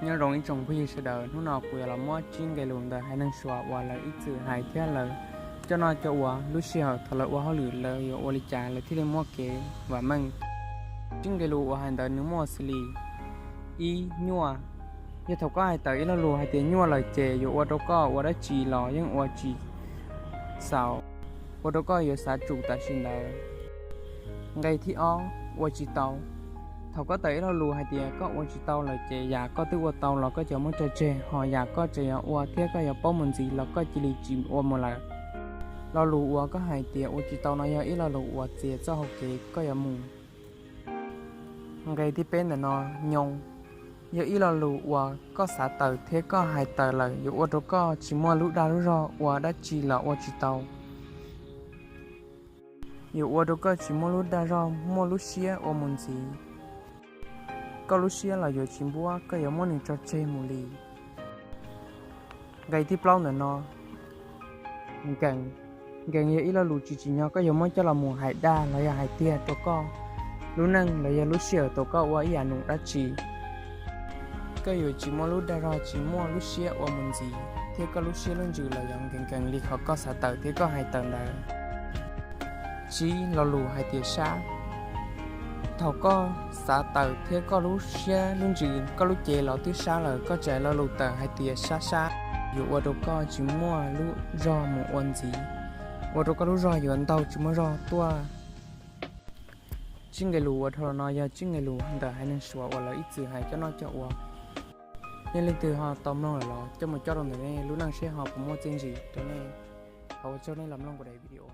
Nyob zoo ib tsoom phooj ywg sawv daws, hnub no kuv yuav los muab tsib nqe lus ntawm haiv neeg Suav uas lawv ib txwm hais thiab lawv coj noj coj ua, lub sij hawm thaum lawv ua hauj lwm lawv yuav ua li cas lawv thiaj li muaj kev vam meej. Tsib nqe lus uas hais ntawd nws muaj xws li: ib, nyuaj. Yog thaum koj hais tawm ib lo lus hais tias nyuaj lawm ces yuav ua rau koj ua dab tsi los yeej ua tsis xaus, ua rau koj yuav xav tsum tam sim ntawd. Nqe thib ob, ua tsis tau. Thaum koj tawm ib lo lus hais tias koj ua tsis tau lawm ces yam koj twb ua tau los koj cov muab tso tseg, ho yam koj tseem yuav ua thiab koj yuav paub mus ntxiv los koj cia li tsis ua mus lawm. Lo lus uas koj hais tias ua tsis tau no yog ib lo lus uas txiav txoj hau kev koj yuav mus. Nqe thib peb ntawm no, nyoo. Yog ib lo lus uas koj xav tawm thiab koj hais tawm lawm yuav ua rau koj tsis muaj lub dag lub zog ua dab tsi los ua tsis tau. Yuav ua rau koj tsis muaj lub dag zog muaj lub siab ua mus ntxiv. Koj lub siab los yuav tsis npuab, koj yuav muab nws tso tseg mus li. Nqe thib plaub ntawm no, nkees. Nkees yog ib lo lus tsis tsim nyog koj yuav muab coj los mus hais dag los yog hais tiag rau koj lub neej los yog lub sij hawm thaum koj ua ib yam num dab tsi. Koj yuav tsis muaj lub dag zog tsis muaj lub siab ua mus ntxiv thiab koj lub siab lub ntsws los yuav nkees nkees li qhov koj xav tawm thiab koj hais tawm ntawd. Tsib, lo lus hais tias sab. Thaum koj xav tawm thiab koj lub siab lub ntsws koj lub cev los twb sab lawm koj tseem lo lus tawm hais tias sab sab, yuav ua rau koj tsis muaj lub zog mus ua ntxiv, ua rau koj lub zog yuav ntaug tsis muaj zog tuaj. Tsib nqe lus uas dhau los no yog tsib nqe lus ntawm haiv neeg Suav uas lawv ib txwm hais coj noj coj ua. Nej leej twg ho tau mloog lawm los coj mus coj rau ntawm nej lub neej seb ho puas muaj txiaj ntsig rau nej. Thov ua tsaug nej los mloog kuv daim video.